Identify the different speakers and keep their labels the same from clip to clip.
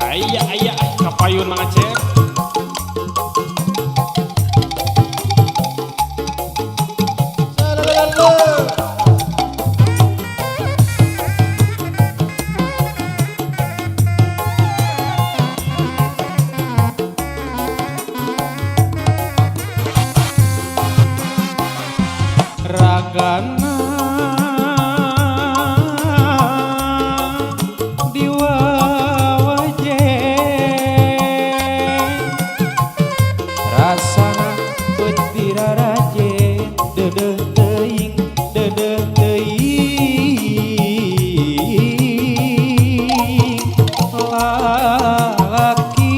Speaker 1: Aya aya kapayun Mang Acep. Ragana diwawaje rasana beut diraraje dedeh teuing lalaki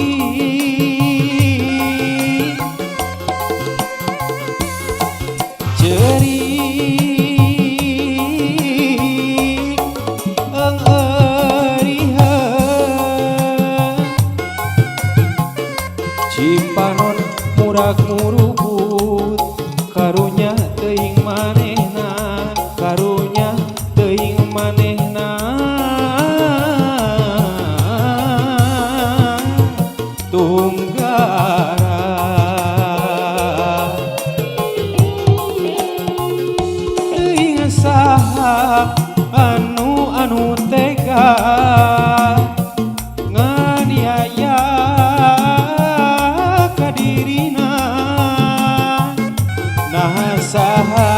Speaker 1: ceurik eung-euriheun Cipanon murag murubut karunya teuing manehna karunya teuing manehna tunggara teuing saha anu anu tega nganiaya ka dirina nah saha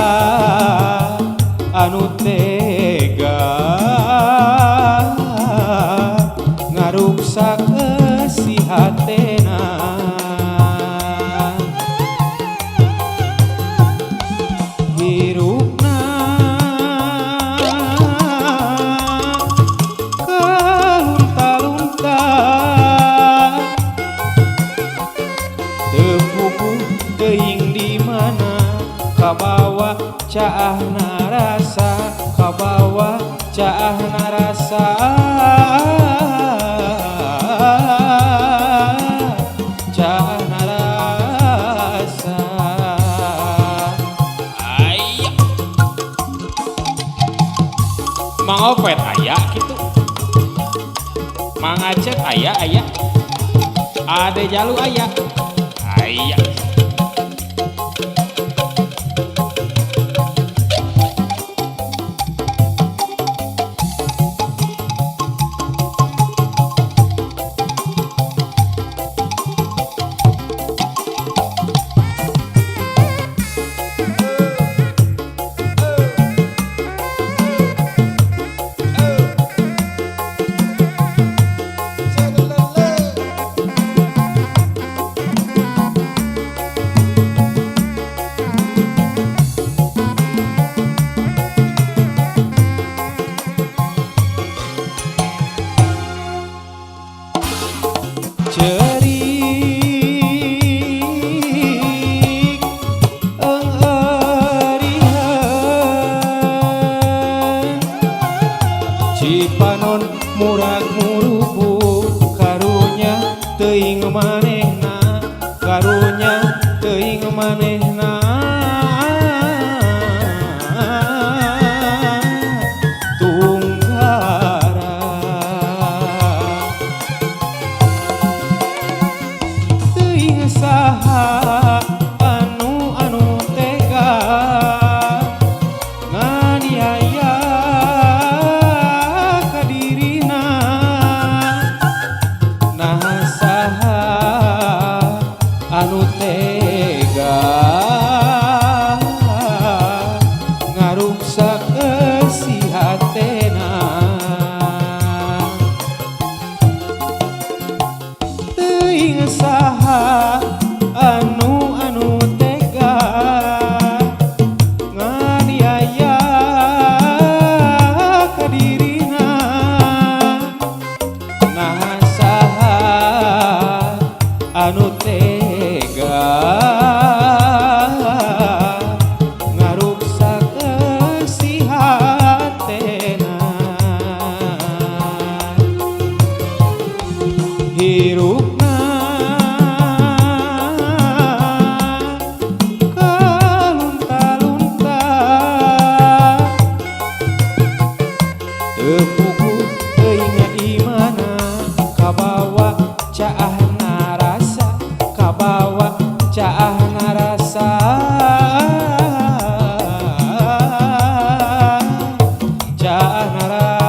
Speaker 1: anu tega ngaruksak si hatena hirupna kalunta-lunta teu puguh teuing di mana kabawa caahna rasa kabawa caahna rasa caahna rasa. Aya Mang Opet aya kitu, Mang Acep aya aya, Ade Jalu aya aya. Ceurik eung-euriheun Cipanon murag murubut karunya teuing manehna karunya teuing manehna tunggara teuing saha anu anu tega nganiaya ka dirina nah saha anu tega ngaruksak si hatena teuing saha anu anu tega nganiaya ka dirina nah saha anu tega ngaruksak si hatena hirupna kalunta-lunta teu puguh teuing di mana kabawa Ngarah.